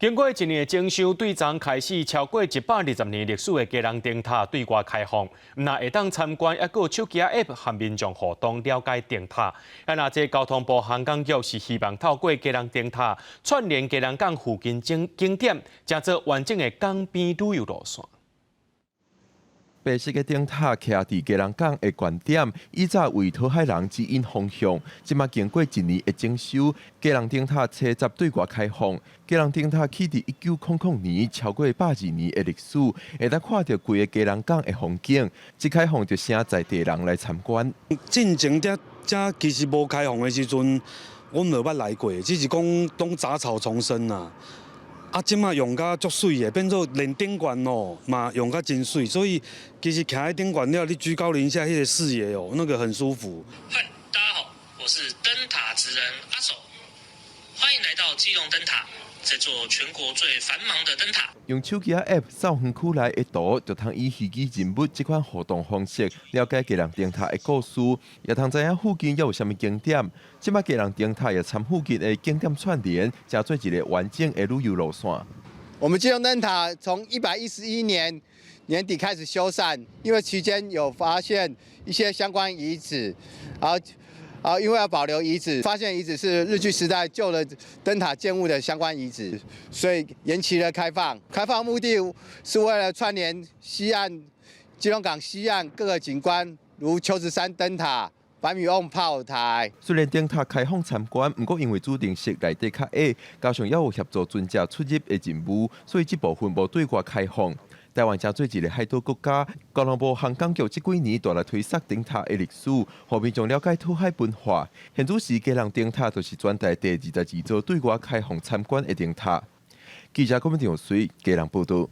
經過一年的整修，對昨開始超過120年歷史的基隆燈塔對外開放，毋但會當參觀，猶閣有手機 App 和民眾互動了解燈塔。啊，若這交通部航港局是希望透過基隆燈塔串聯基隆港附近景景點，成做完整的港邊旅遊路線。白色的燈塔徛佇基隆港的懸點，以早為討海人指引方向。這馬經過一年的整修，基隆燈塔初十對外開放。基隆燈塔起佇1900年，超過120年的歷史，會當看著規个基隆港的風景。一開放就誠濟在地人來參觀。進前這這其實無開放的時陣，阮無捌來過，只是講攏雜草叢生啊。啊，這馬用甲足媠的，變做連頂懸哦，嘛用甲真媠，所以其實徛佇頂懸了，你居高臨下彼個視野哦，那個很舒服。嗨，大家好，我是燈塔職人阿手，歡迎來到基隆燈塔，這座全國最繁忙的燈塔。用手機 App 掃園區內的圖，就通以虛擬人物這款互動方式了解基隆燈塔的故事，也通知影附近猶有啥物景點。這馬基隆燈塔也參附近的景點串聯，成做一個完整的旅遊路線。我們基隆燈塔從111年年底開始修繕，因為期間有發現一些相關遺址，啊，因為要保留遺址，發現遺址是日據時代舊的燈塔建物的相關遺址，所以延期了開放。開放目的是為了串聯西岸基隆港西岸各個景觀，如秋子山燈塔、白米甕炮台。雖然燈塔開放參觀，毋過因為主燈飾內底較矮，加上猶有協助船隻出入的任務，所以這部分無對外開放。台灣成做一个海島國家，交通部航港局這幾年大力推廣燈塔的歷史，予民眾了解討海文化。現此時基隆燈塔就是全台第22座對外開放參觀的燈塔。記者郭文長水基隆報道。